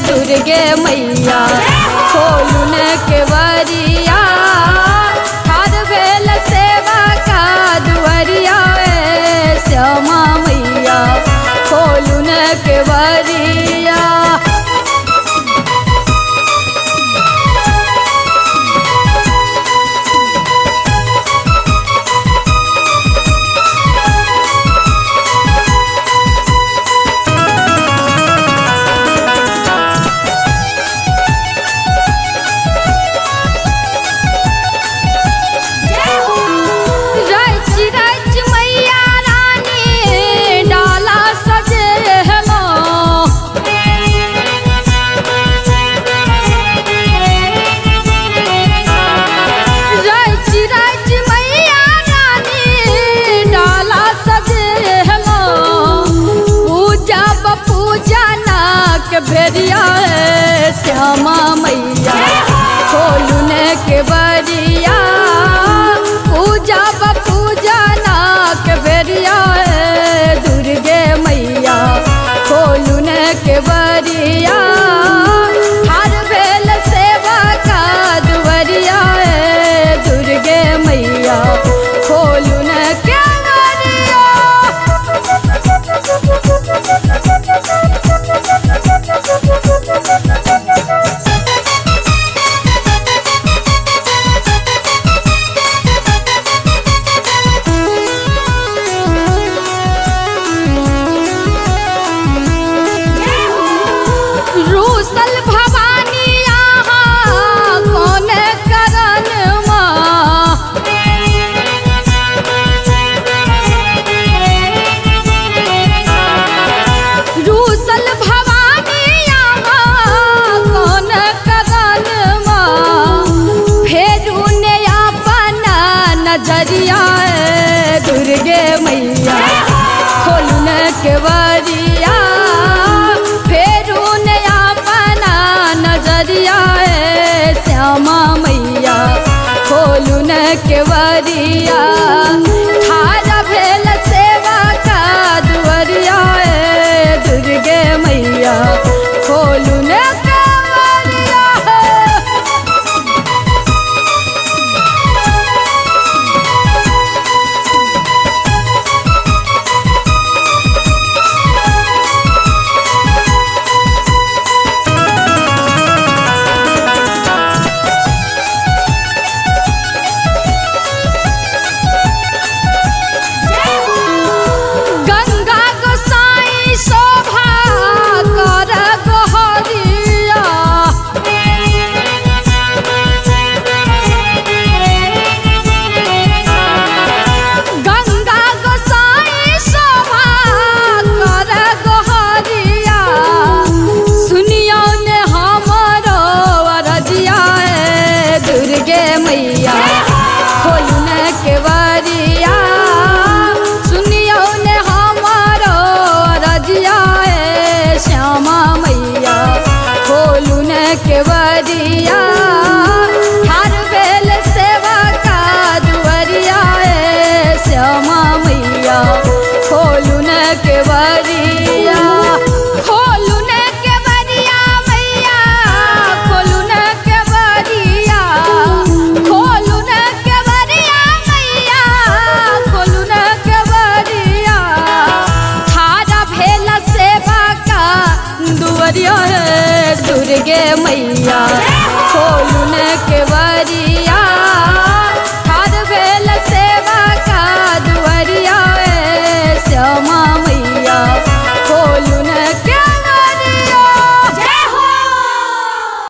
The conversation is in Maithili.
दुर्गे मैया खोलू न केवरिया, ठाढ़ भेल सेवा का दुआरिया श्यामा मैया खोलू न केवरिया। भेरिया श्यामा मैया खोलू न केवरिया, पूजा पूजा नाक भेरिया दुर्गे मैया खोलू न केवरिया, ठाढ़ भेल सेवा का दुआरिया दुर्गे मैया खोलू न केवरिया। रूसल भवानी यहाँ कौन करन माँ, रूसल भवानी यहाँ कौन करन माँ, फेरू ने अपना नजरिया दुर्गे मैया खोलू न केवरिया, फेरू ने अपना नजरिया श्यामा मैया खोलू न केवरिया।